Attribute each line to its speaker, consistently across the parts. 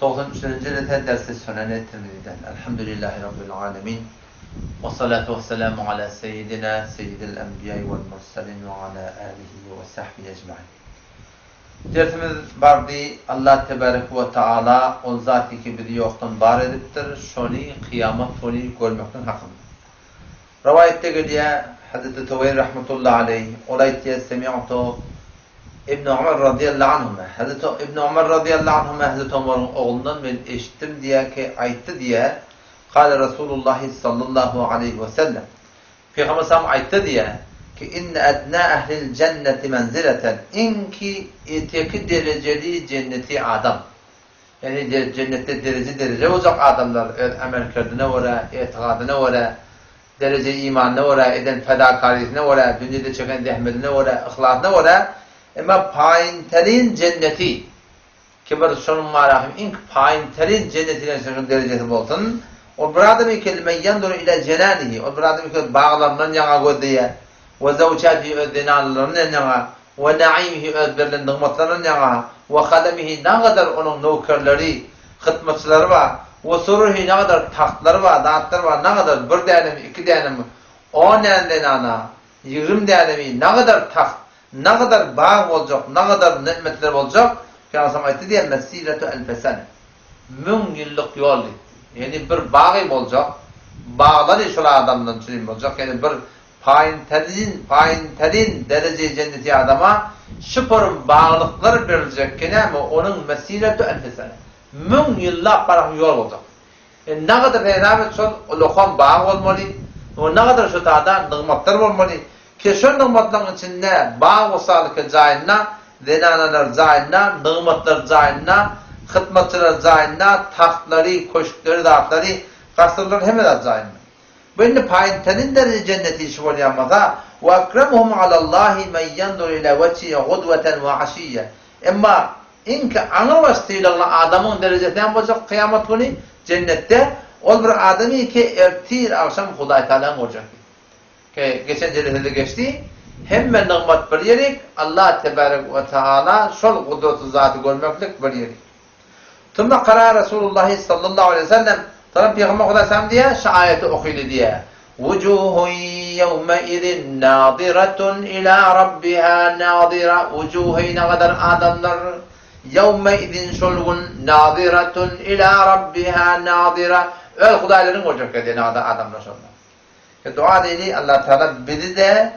Speaker 1: 93-nji jelese dersi Süneni Tirmiziden. Elhamdülillahi Rabbil alemin. Ve salatu ve selamu ala seyyidina seyyidil enbiýai vel murselin ve ala alihi ve sahbihi ecmain. Dersimiz bardy, Allah tebarek we taala ol zaty ki bizi ýokdan bar edipdir, şony kyýamat güni görmeklik hakynda. Rowaýatda gelýär, Hazreti Tuweýr rahmetullahi aleýh, ol aýtýar, Semi'tu Ibn Omar razyýallahu anhuma, Hazreti Ibn Omar razyýallahu anhuma Hazreti Omaryň oglundan men eşitdim diýýär ki, aýtdy diýýär, Kale Rasulullahi sallallahu aleýhi we sellem, Pygamber sallam aýtdy diýýär ki, Inne ednâ ehlil jenneti menzileten, iň ki eteki derejeli jenneti adam. Ýagny jennetde dereje-dereje boljak adamlar öz amelkerdine görä, etigadyna görä, dereje imanyna görä, eden fedakarysine görä, dünýede çeken zähmetine görä, yhlasyna görä, emma paýynterin jenneti, ki bir şonuň marahyň iň paýynterin jennetine şonuň derejesi bolsun, ol bir adam eken, men ýanzuru ila jenanihi, ol bir adam eken baglaryndan ýaňa gözleýär, we zewjatihi öz zenanlaryndan ýaňa, we naimihi öz berlen nygmatlaryndan ýaňa, we hadamihi nagadar onuň nökerleri, hytmatçylary bar, we suruhi nagadar tagtlary bar, zatlary bar, nagadar bir dänemi, iki dänemi, on däne zenana, ýigrim dänemi, nagadar tagt, nagadar bag boljak, nagadar nygmatlar boljak, Pygamberimiz aýtdy diýýär, Mesiretu elfe sene. Müň ýyllyk ýol diýipdi. Ýagny bir bagy boljak, baglary şol adamdan çürim boljak, ýagny bir Paýyntelin, paýyntelin dereje jenneti adama şuporun baglyklar beriljekki näme onuň mesiretu elfi sene. Müň ýyllap barahym ýol boljak. E nagadar hesap et şol ulakam bag bolmaly, we nagadar şo tada nygmatlar bolmaly. Ke şol nygmatlaryň içinde bag wysalyke jaýynda, zenanalar jaýynda, nygmatlar jaýynda, hytmatçylar jaýynda, tagtlary, köşkleri zatlary, gasyrlary hemme zat jaýynda. Bu indi paýyntenin dereje jenneti işi bolýan bolsa, Ve ekremuhum alallahi men ýanzuru ila wejhihi gudweten we aşiyye. Emma iňki aňrybaş sylagly adamyň derejesi näme boljak kyýamat güni jennetde? Ol bir adamy ki ertir agşam Hudaý Tagalaň görjek diýip. Ki geçen jelesede geçdi. Hemme nygmat bir ýerik, Allah tebarek we taala şol gudratly zaty görmeklik bir ýerik. Summa kara Resulullahi sallallahu aleýhi we sellem, Soňra Pygamber Hudaý salam diýýär, şu aýaty okydy diýýär, Wujuhun ýewmeizin naziratun ila rabbiha nazira, Wujuhy nagadar adamlar, ýewmeizin şol gün, naziratun ila rabbiha nazira, öz Hudaýlaryny görjekler diýýär nagadar adamlar şonda. Ki dua edeýli Allatagala bizi-de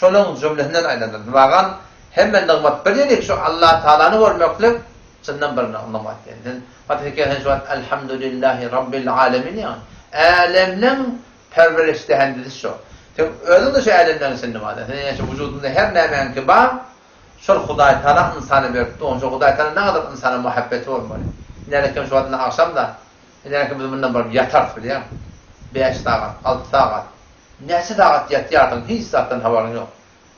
Speaker 1: şolaň jümlesinden aýlandyrsyn. Magan hemme nygmat bir ýerik şu Allatagalany görmeklik çyndan bir nygmat diýen. Sen haty sen şu wagt Elhamdülillahi Rabbil alemin ýaň. Älemleň perwerişdähendisi şo. Sen özüň-de şu älemleň içinde bar. Sen ýa şu wujudynda her nämäňki bar, şol Hudaý Tagala ynsana beripdi. Onça Hudaý Tagala nägadar ynsana muhabbeti bolmaly. Nälekem şu wagt indi agşam-da Ine, biz mundan baryp ýatarys bilýäňmi? Bäş sagat, alty sagat, näçe sagat ýatýarsyň, hiç zatdan habaryň ýok.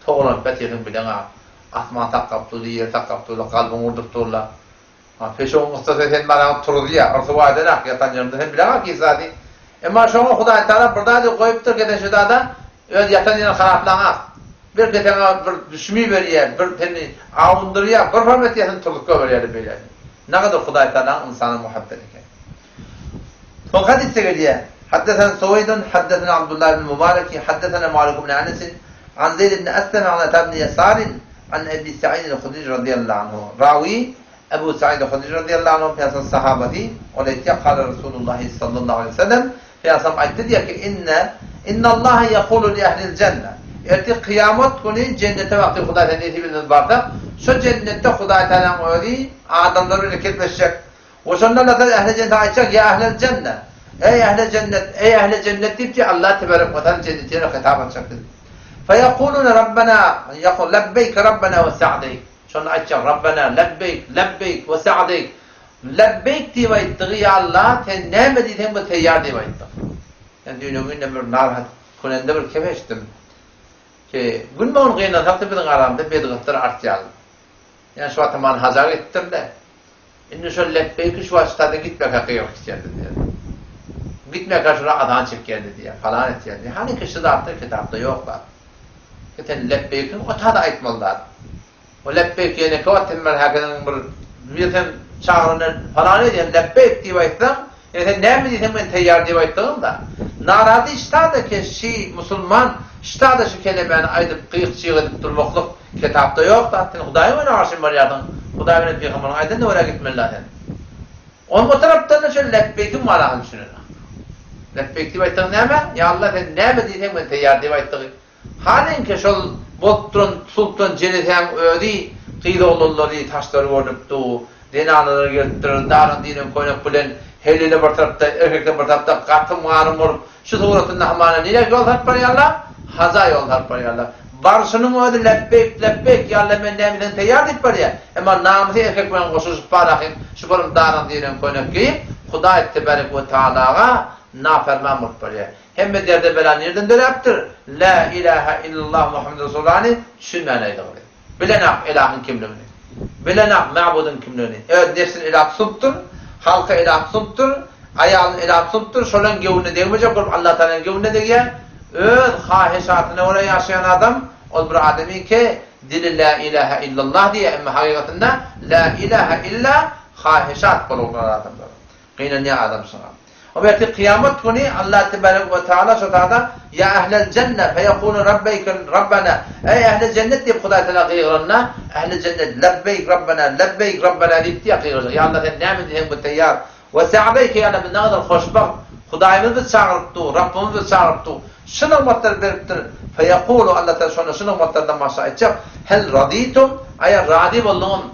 Speaker 1: Togalanyp ýatyrsyň bileňak. Asman saklap durdy, ýer saklap durdy, kalbyň urduryp durla. Ha, peşewiň gysdasa seni baraňy turuzýar, yrsywa edenak ýatan ýeriňde sen bileňak hiç zady. Emma şoňa Hudaý Tagala bir zady goýupdyr kesen şu zada, öz ýatan ýeriňi haraplaňak. Bir keseňe bir düşümi berýär, bir seni awundyrýar, bir hormat etýär, seni turzup goýberýär beýle. Nagadar Hudaý Tagalaň ynsana muhabbeti eken. Soň hadysda gelýär, Haddesena Suweýdun, haddesena Abdullah ibn Mubareki, haddesena Malik ibn Anesin, an Zeýd ibn Eslem an Ata ibn Ýesarin, an Ebi Sa'id el-Hudri razyýallahu anhu. Rawi, Ebu Sa'id el-Hudri razyýallahu anhu, Pygamberimiziň sahabasy, ol aýtýar, Kala Rasulullahi sallallahu aleýhi we sellem, Pygamberimiz aýtdy diýýär ki, Inne, innallaha ýekulu li ehlil jenne. Ertir kyýamat güni jennete wagty Hudaý Tagala nesip edende barsak, şo jennetde Hudaý Tagalaň özi adamlar bilen kepleşjek. We şonda Allah Tagala ähli jennete aýtjak, Ýa ehlel jenne, eý ähli jennet, eý ähli jennet diýip diýýär, Allah tebarek we taala jennetlere hitap etjek diýip. Feýekulune Rabbena, ýekul lebbeýke Rabbena we sa'deýk. Şonda aýtjak, Rabbena lebbeýk, lebbeýk we sa'deýk. Lebbeýk diýip aýtdygy, Ýa Allah, sen näme diýseň biz teýýar diýip aýtdyk. Men düýn-öňňin bir narahat künende bir kep eşitdim. Ki, günbe-gün gynansak-da biziň aramyzda bedgatlar artýar. Ýa şu wagtam many haja gitdim-de. Indi şol lebbeýki şu wagt şu taýdan gitmekä gygyryp gitýärdi diýýär. Gitmekä şolar azan çekýärdi diýýär, falan etýärdi. Hany ki şu zatlar kitapda ýok zat. Ki sen lebbeýkiň o tada aýtmaly zat. O lepbeýk ýeneki wagt sen bir häkiniň bir bir sen. Çagyranda palany diýen lebbeýk diýip aýtsaň, ýa sen näme diýseň men teýýar diýip aýtdygyň-da. Narazy ştada ke şi musulman ştada şu kelemäni aýdyp gyýk-çyýk edip durmaklyk ketapda ýok zat. Sen Hudaýyň öňüne garşy barýarsyň. Hudaý bilen pygamberiň aýdanyna görä gitmeli-dä sen. Onuň o tarapdan-da şol lebbeýkiň manasyny düşünenok. Lebbeýk diýip aýtsaň näme? Ýa Alla sen näme diýseň men teýýar diýip aýtdygy. Hanyňky şol bolup duran sultan Jelesäň özi gyz oglanlary saçlary görnüp dur, zenanalar gelipdir, daryň diýlen köýnek bilen helele bir tarapda, erkekler bir tarapda gatym-garym bolup, şu suratynda hamana nirä ýol salyp barýarlar? Haja ýol salyp barýarlar. Barşynyň özi lebbeýk, lebbeýk, ýa Alla men näme diýseň teýýar diýip barýar. Emma namysy erkek bilen goşulyşyp barahym şu bir daryň diýlen köýnek geýip, Hudaý tebarek we taalaga naperman bolup barýar. Hemme derde bela nirden döräpdir? Lä ilähä illallah Muhammed Resulallany düşünmän aýdygly. Bilenak Ilahyň kimligini. Bilenak Mabudyň kimligini. Öz nebsini ilah tutup-dyr, halky ilah tutup-dyr, aýalyny ilah tutup-dyr, şolaň göwnüne degmejek bolup Allatagalaň göwnüne degýär. Öz haheşatyna görä ýaşaýan adam, ol bir adamyňky dili Lä ilähä illallah diýýär, emma hakykatynda Lä ilähä illa haheşat bolup oturan adamlar. Gynanýar adam şoňa. O ertir kyýamat güni Allah tebarek we taala şo sada Ýa ählel jenne feýekulu rabbeýk rabbena Eý ähli jennet diýip Hudaý taala gygyranda ähli jennet lebbeýk rabbena lebbeýk rabbena diýip diýýär gygyrjak. Ýa Allah sen näme diýseň biz taýýar. We sa'deýke ýa Allah biz nägadar hoşbagt Hudaýymyz bizi çagyryp dur, Rabbymyz bizi çagyryp dur. Şu nygmatlary beripdir. Feýekulu Allah taala şonda şu nygmatlardan başga aýtjak Hel raditum aýa razy bolduňyzmy?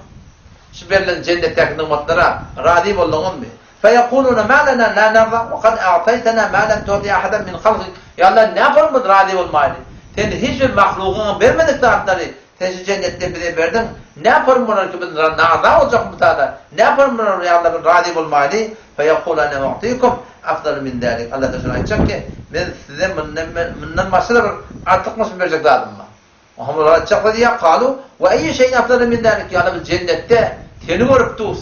Speaker 1: Şu berlen jennetdäki nygmatlara razy bolduňyzmy? Feýekulune ma lena la narda we kad a'taýtena ma lem tu'ti ahadan min halkik. Ýa Allah, näpalym biz razy bolmaýly? Sen hiç bir mahlugyňa bermedik zatlary Sen şu jennetde bize berdiň. Näpalym bolar ki biz narza boljak bu zada? Näpalym bolar ýa Allah biz razy bolmaýly? Feýekulu ene u'tikum afdalu min zalik. Allah taala şonda aýtjak ki, Men size mundan başga-da bir artykmaç berjek zadym bar. Muhammet aýtjaklar diýýär, Kalu, we eýýu şeýin afdalu min zalik, ýagny biz jennetde Seni görüp dus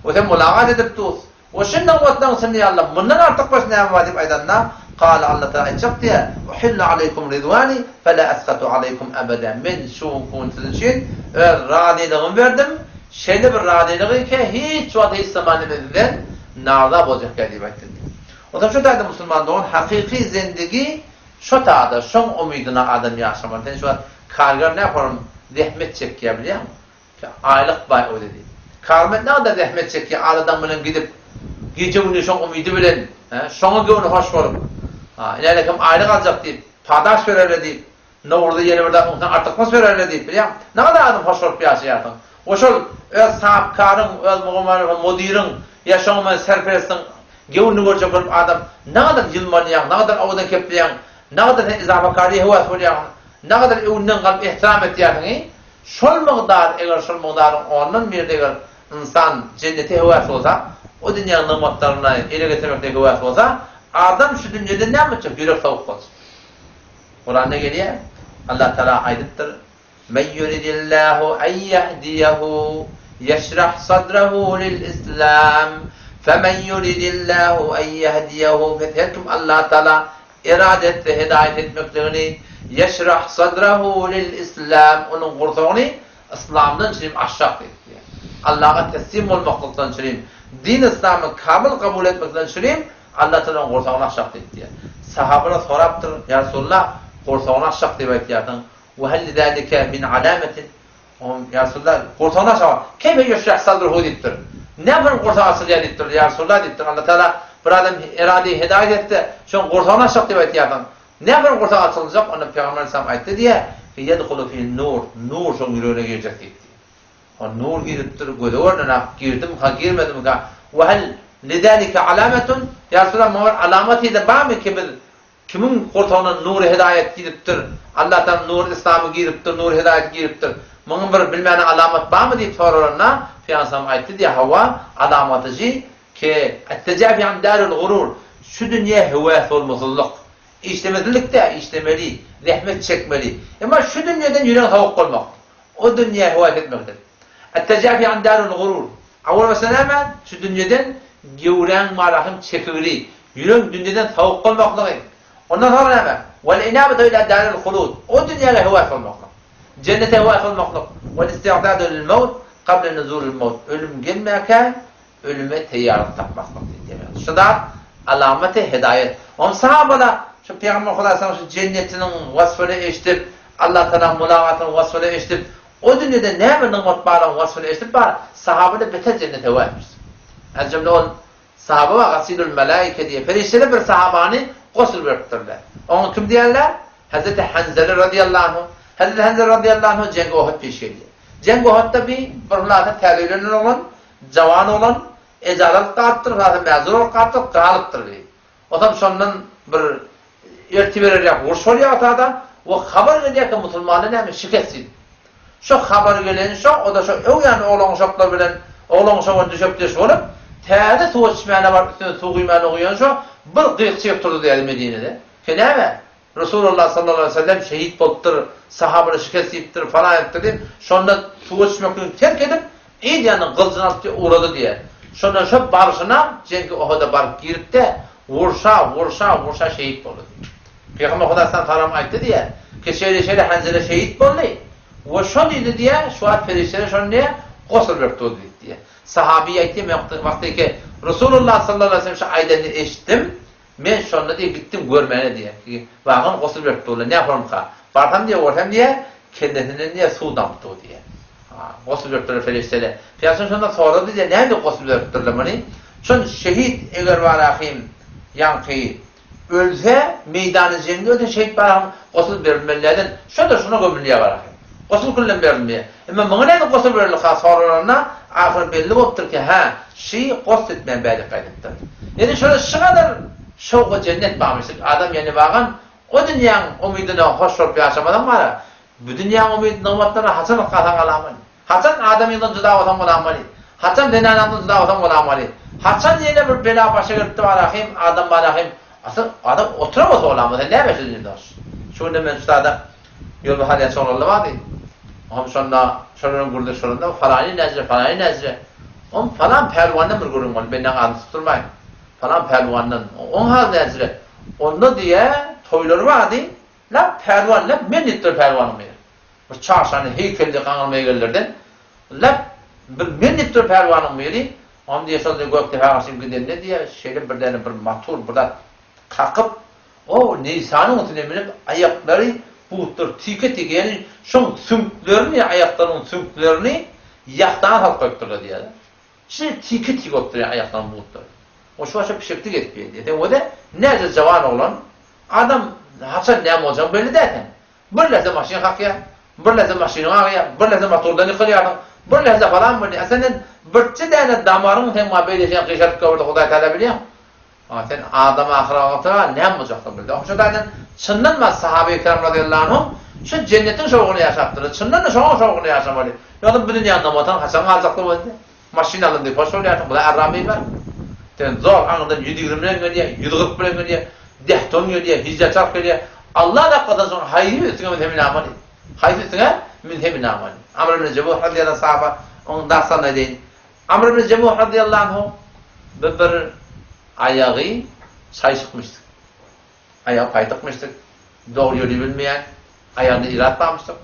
Speaker 1: we Sen mulagat edip dus we şu nygmatlaryň içinde ýa Allah mundan artyk baş näme bar diýip aýdanda, Kale Allah Tagala aýtjak diýýär, Uhillu aleýkum ridwani fela eshatu aleýkum ebeda, men şu gün siz üçin öz razylygymy berdim, şeýle bir razylygy ki hiç wagt hiç zaman men sizden narza boljak däl diýip aýtdy diýýär. Onsoň şu taýda musulman dogan hakyky zendigi Şo tada, şoň umydyna adam ýaşamaly. Sen şu wagt kargar nähorum zähmet çekýär bilýäňmi? Aýlyk baý özi diýip. Karment nägadar zähmet çekýär, aladaň bilen gidip, gije-gündiz şoň umydy bilen, şoňa göwni hoş bolup, inälekem aýlyk aljak diýip, padaş bererler diýip, Nowruzda ýene bir zat ondan artykmaç bererler diýip, bilýäňmi? Nägadar adam hoş bolup ýaşaýarsyň. We şol öz sahapkaryň, öz mugallymyň, müdiriň ýa şoňa meňzeş serperestiň Göwnüni görjek bolup adam nagadar ýylmanýaň, nagadar owadan kepleýäň, nagadar sen izafakariýa höwes bolýaň, nagadar öwünden galyp ehtiram etýärsiňi, şol mygdar eger şol mygdaryň ondan birde eger ynsan jennete höwes bolsa, o dünýäň nygmatlaryny ele getirmekde höwes bolsa, adam şu dünýeden näme etjek, ýürek sowuk boljak. Kuranda gelýär, Allah Tagala aýdypdyr, Men ýuridillahu en ýehdiýehu ýeşrah sadrahu lil-islam, femen ýuridillahu en ýehdiýehu pes her kim Allah Tagala erada etse hidaýat etmekligini, ýeşrah sadrahu lil-islam onuň gursagyny yslamdan çürim açjak diýip diýýär. Allaha teslim bolmaklykdan çürim, din-yslamy kamyl kabul etmekden çürim Allah Tagala onuň gursagyny açjak diýip diýýär. Sahabalar sorapdyr, Ýa Resulallah, gursagyny açjak diýip aýtýarsyň, Ve hel lizalike min alametin, Oňa, Ýa Resulallah, gursagyny açaga, keýfe ýeşrah sadruhu diýipdir. Näme bilen gursak açylýar diýipdir, Ýa Resulallah diýipdir, Allah Tagala bir adam erade hidaýat etse, şoň gursagyny açjak diýip aýtýarsyň. Näme bilen gursak açyljak? Onda Pygamber aleyhissalam aýtdy diýýär, Yedhulu fihi nur, nur şoň ýüregine girjek diýipdi. O nur giripdir, göze görnenak, girdimika, girmedimika? Ve hel lizalike alametun, Ýa Resulallah, muňa bir alamat hile barmy ki biz Kimiň gursagyna nury hidaýat giripdir, Allahdan nury yslamy giripdir, nury hidaýaty giripdir. Muňa bir bilmäne alamat barmy diýip soralanda, Pygamberimiz aýtdy diýýär, Hawa, alamaty şi, ki, Et-tejafi an daril gurur, şu dünýä höwes bolmasyzlyk. Işlemezlik däl, işlemeli, zähmet çekmeli. Emma şu dünýeden ýüregiň sowuk bolmak. O dünýä höwes etmekdir. Et-tejafi an daril gurur. Awal başda näme? Şu dünýeden göwräň marahym çekigli, ýüregiň dünýeden sowuk bolmaklygy. Ondan soňra näme? Wal-inabatu ila daril hulud. O dünýäge höwes bolmaklyk. Jennete höwes bolmaklyk. Wal-isti'dadu lil-mawt. Kable nuzulil mewt, ölüm gelmäkä ölüme teýýarlyk tapmaklyk diýip diýmek. Şu zat alamaty hedaýet. Oň sahabalar şu Pygamber Hudaýyň şu jennetiniň wasfyny eşidip, Allah Tagalaň mulagatynyň wasfyny eşidip, o dünýede näme nygmat barynyň wasfyny eşidip bar, sahabalar beter jennete höwäsmiş. Az jümle ol sahaba bar, gasilul melaike diýe, perişdeler bir sahabany gosl beripdirler. Oňa kim diýerler? Hezreti Hanzele razyýallahu anhu. Hezreti Hanzele razyýallahu anhu Jeňgi Ohud peş gelýär. Jeňgi Ohudda bi bir hulasa täze öýlenen oglan, jawan oglan, ejazalyk galypdyr, hulasa mäzur bolup galypdyr, galypdyr bi. Otam şondan bir erti berer ýaly uruş bolýar otada we habar gelýär ki musulmanlar näme şikes diýip. Şo habar gelensoň o-da şo öň ýany oglan-uşaklar bilen oglan-uşak bilen düşekdeş bolup, täze suwa çişmäne baryp üstüne suw guýmana guýanşo bir gyk-çyk turdy diýýär Medinede. Ki näme? Resulullah sallallahu aleýhi we sellem şehit bolupdyr, sahabalar şikes diýipdir, falan edipdir diýip, şonda suwa çişmekligini terk edip, yz ýanyndan gylyjyny alyp diýip ugrady diýýär. Şondan şo barşyna jeňki Ohuda baryp girip-de, urşa, urşa, urşa şehit boldy diýýär. Pygamber Huda salam aýtdy diýýär, ki şeýle-şeýle Hanzele şehit boldy we şol ýyly diýýär, şu wagt perişdeler şony diýýär, gosl berip durdy diýip diýýär. Sahaby aýtdy, men wagty ki Resulullah sallallahu aleýhi we sellem şu aýdanyny eşitdim, men şonda diýýär gitdim görmäne diýýär, ki wagan gosl berip durlar, näme bolmyka? Barsam diýýär, görsem diýýär, kellesinden diýýär suw damyp dur diýýär. Ha, gosl berip durlar perişdeler. Pygamber şonda sorady diýýär, näme gosl berip durlar muny? Şon şehit eger barahym ýaňky Ölse, meýdany jeňde ölse şehit barahym gosul berilmelilerden, şo-da şuna gömülýär barahym. Gosul küllem berilmeýär. Emma muňa nädip gosul berildi-ka soralanda, ahyry belli bolupdyr ki, hä, şy gosl etmän bärik gaýdypdyr. Ýöne şoda şy gadar şowky jennet barmyşdyk, adam ýene bagan o dünýäň umydyna hoş bolup ýaşamasaň bara, bu dünýäň umyt nygmatlaryna haçan ykgasaň alamaly. Haçan adamyňdan jyda bolsaň bolamaly. Haçan zenanaňdan jyda bolsaň bolamaly. Haçan ýene bir bela başa gelipdi barahym, adam barahym. Asyl adam oturamasa bolama, sen näme şu dünýede. Şu günde men şu zada Ýolbahar diýen çoglanly bardy. Oňam şonda şol bilen gürleşip bolanda falany näjre, falany näjre. Oň falan pälwandan bir gürrüň boldy, bendäň adyny tutdurmaýyn. Falan pälwandan. Oň haly näjre. Onda diýä toýlary bardy. Lap pälwan, lap men diýipdir pälwanyň biri. Bir çarşany heýkelli gaňyrma egellerden lap bir men diýip dur pälwanyň biri, Ony diýýär, şol diýýär, Gökdepä garşy gidende diýýär, şeýle bir däne bir matur bir zat kakyp, o neýsanyň üstüne münüp, aýaklary butlary tike-tike, ýagny şoň süňklerini, aýaklarynyň süňklerini ýahdan salyp goýupdyrlar diýýär. Şeýle tike-tike bolup durýar aýaklarynyň butlary. O şu başa pişekde gezip ýör diýýär. Sen wede näce jawan oglan, adam haçan näme boljagyň belli däl seň. Bir lehze maşyn kakýar, bir lehze maşynyň agýar, bir lehze motordan ýykylýarsyň, bir lehze falan bolýar. A senden birje däne damaryň seň maňa beýle sen gyşaryp göwrede Hudaý Tagala bilýär. A sen adam ahyragata näme boljakdygyny bildi. Şu taýdan çyndan bas sahabeýi kiram razyýallahu anhum şu jennetiň şowguny ýaşapdyrlar. Çyndan-da şoň şowguny ýaşamaly. Ýogsa bu dünýäniň namatyny haçan galjakdygy boldy. Maşyn alyn diýip hoş bolýarsyň, bula arram diýme. Sen zor aňyrdan 120 bilen gelýär, 140 bilen gelýär, dehton gelýär, hijja çarp gelýär. Allah saklasyn şoň haýsy üstüňe münse minamaly. Haýsy üstüňe münse minamaly. Amr ibn Jemuh radiyallahu sahaba oň dastanyny aýdaýyn. Amr ibn Jemuh radiyallahu anhu bir bir aýagy çaýşykmyşdyk. Aýagy paýtykmyşdyk. Dogry ýöri bilmeýän, aýagynda ilat barmyşdyk.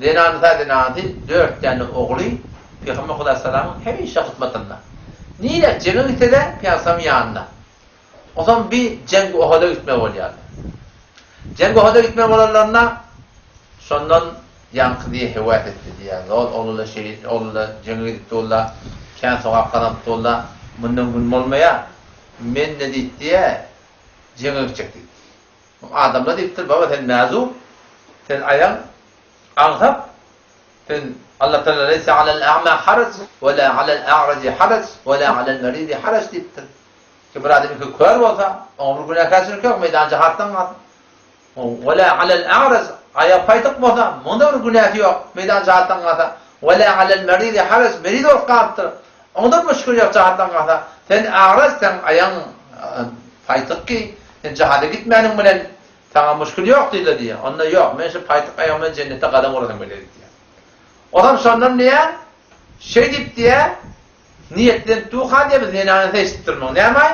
Speaker 1: Zenanysa zenanasy dört däne ogly Pygamber Hudaý salamyň hemişe hyzmatynda. Nirä jeňe gitse-de Pygamber ýanynda. Onsoň bi jeňgi Ohuda gitmeli bolýarlar. Jeňgi Ohuda gitmeli bolanlarynda şondan ýaňky diýe höwes etdi diýýär. Zol oglular şehit oglular jeňe gidip durlar, kän sogap gazanyp durlar. Mundan gün bolmaýar. Men-de diýip diýýär, jeňe gitjek diýip. Adamlar diýipdir, Baba sen mäzur, sen aýaň agsap, sen Allah Tagala leýse alel a'ma haraj we la alel a'raji haraj we la alel meridi haraj diýipdir. Ki bir adam iki kör bolsa, oňa bir günäkärçilik ýok, meýdan jahatdan galsyn. We la alel a'raj aýak paýtyk bolsa, munda bir günäsi ýok, meýdan jahatdan galsa. We la alel meridi haraj meriz bolup galypdyr. Oňa-da bir müşgil ýok jahatdan galsa. Sen a'raj sen aýaň paýtyk ki, Sen jahada gitmäniň bilen saňa muşkil ýok diýdiler diýýär. Onda ýok, men şu paýtyk aýagym bilen jennete gadam urasym gelýär diýýär. Olam şondan diýýär, şeý diýip diýýär, niýetlenip durka diýýär, bir zenanasy eşidipdir muny. Näme-aý?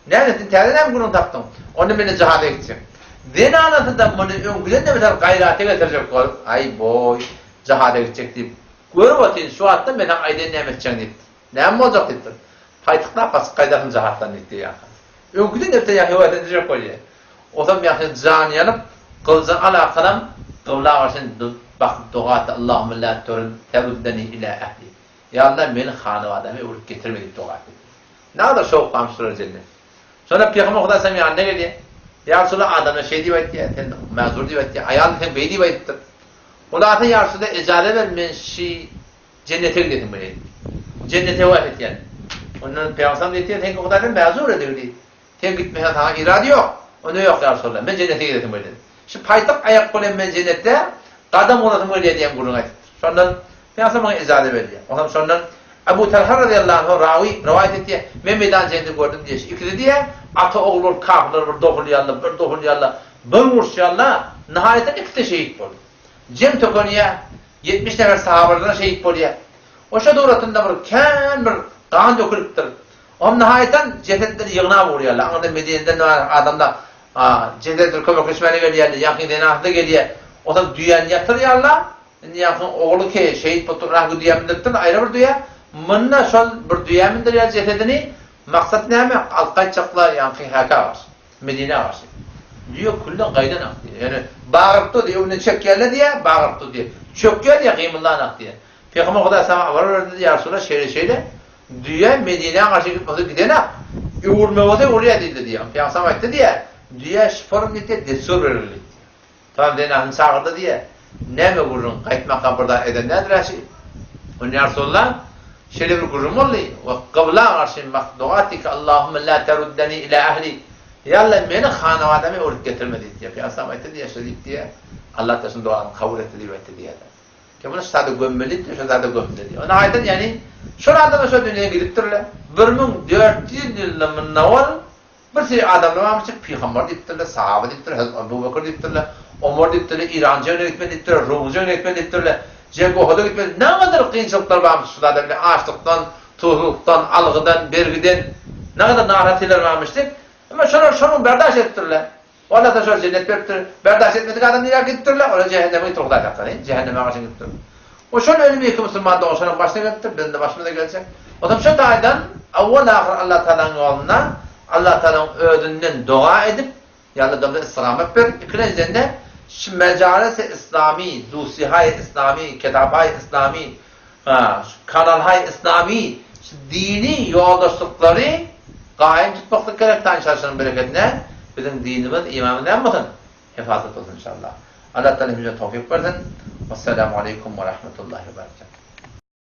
Speaker 1: Näme sen täze näme gürrüň tapdyň? Onda men-de jahada gitjek. Zenanasy-da muny öňküden-de beter gaýrata getirjek bolup, aý boý, jahada gitjek diýip. Görüp otyryn, şu wagtda men saňa aýdaýyn näme etjegiňi diýipdir. Näme boljak diýipdir. Paýtyklap gaçyp gaýdarsyň jahatdan diýipdir ýaňky. Öňküden öte ýaňky höwes ediljek bolýar. Osam ýaňky jany ýanyp, gylyjyny alakanam gybla garşy bakyp doga etdi, Allahümme lâ teruddeni ilâ ehli. Ýa Allah, meni hanabadama öwrüp getirme diýip doga etdi. Nägadar şowuklanmyş şular jennet. Şonda Pygamber Hudaý salam ýanyna gelýär. Ýa Resulallah adamlar şeý diýip aýtýar, sen mazur diýip aýtýar, aýal sen beý diýip aýdypdyr. Hulasa ýa Resulallah ejaza ber men şi jennete gidesim gelýär. Jennete höwes etýän. Ondan Pygamber salam diýýär, sen Hudaý sen mazur edigi diý. Sen gitmeseň saňa irady ýok. Onda ýok ýa Resulallah men jennete gidesim gelýär. Şu paýtak aýak bilen men jennetde gadam urasym gelýär diýen gürrüňi aýdypdyr. Şondan Pygamber maňa ejaza berýär. Onam şondan Abu Talha razyýallahu anhu rawy rowaýat etýär, Men meýdan jenneti gördüm diýýär. Şu ikisi diýýär, ata ogul bolup kafyrlar bir dogulýarlar, bir dogulýarlar, bir uruşýarlar, nihaýatda ikisi-de şehit boldy. Jeň tökenýär, 70 nefer sahabalardan şehit bolýar. Oşa suratynda bir kän bir gan dökülipdir. Onam nihaýatdan jesetleri ýygnap urýarlar. Aňyrda Medineden adamlar jesetleri kömekleşmäne gelýärler, ýakyn zenasy-da gelýär. Onsoň düýäni ýatyrýarlar. Indi ýaňky ogly ki, şehit bolupdyr, yraky düýä mündüripdir, aýra bir düýä. Munda şol bir düýä mündürýär jesedini. Maksat näme? Alyp gaýtjaklar ýaňky häkä garşy, Medinä garşy. Düýe külden gaýdanak diýýär. Ýöne bagyryp dur diýýär, öňünden çekýärler diýýär, bagyryp dur diýýär. Çökýär diýýär, gymyldanak diýýär. Pygamber Hudaý saňa habar berdi diýýär, ýa Resulallah, şeýle-şeýle, düýe Medinä garşy gitmese gidenak. Öwürme bolsa öwürýär diýdi diýýär. Pygamber aýtdy diýýär, düýä şyparyn diýdi, dessur berildi diýýär. Soň zenasyny çagyrdy diýýär. Näme gürrüň, gaýtmakka bir zat eden däldir-ä şi? Onda ýa Resulallah, şeýle bir gürrüň boldy, we kybla garşy doga etdi ki, Allahümme lâ teruddeni ilâ ehli, Ýa Allah, meni hanabadama öwrüp getirme diýdi diýýär. Pygamber aýtdy diýýär, şeýle diýip diýýär, Allah da şuny dogasyny kabul etdi diýip aýtdy diýýär. Ki muny şu zada gömmeli diýipdir, şo zada gömdü diýýär. Onda aýdan ýagny, şol adamlar şo dünýeden gidipdirler. 1400 ýyldan mundan owal Bir sürü adamlar barmyş diýip, pygamber diýipdirler, sahaba diýipdirler, Hazreti Abu Bekr diýipdirler, Omar diýipdirler, Iran jeňine gitmeli diýipdirler, Rum jeňine gitmeli diýipdirler, Jeng Uhuda gitmeli, nägadar kynçylyklar barmyş şu zada bile açlykdan, tuzlukdan, algydan, bergiden nägadar narahatlylar barmyş diýip, emma şolar şonuň berdaş edipdirler. Alla da şolara jennet beripdir. Berdaş etmedik adam nirä gidipdirler? Olar jähenneme gidipdir Hudaý saklasyn, jähenneme garşy gidipdir. O şol ölüm ýeke musulman dogan şolaryň başyna gelipdir, biziň-de başymyza geljek. Onsoň şu taýdan awwal-ahyr Allah Tagalaň ýolunda Allah Tagalaň özünden doga edip, Ýa Allah bize istigamet ber, ikilenjiden-de şu mejalisi islami, dusihaý islami, kitaphaý islami, şu kanalhaý islami, şu dini ýoldaşlyklary gaýym tutmaklyk gerek ta inşallah şonuň berekedine biziň dinimiz, imanymyz näme bolsun? Hefazat bolsun inşallah. Allah Tagala hemmämize towfyk bersin. Wessalamu aleýkum we rahmetullahi we berekatuh.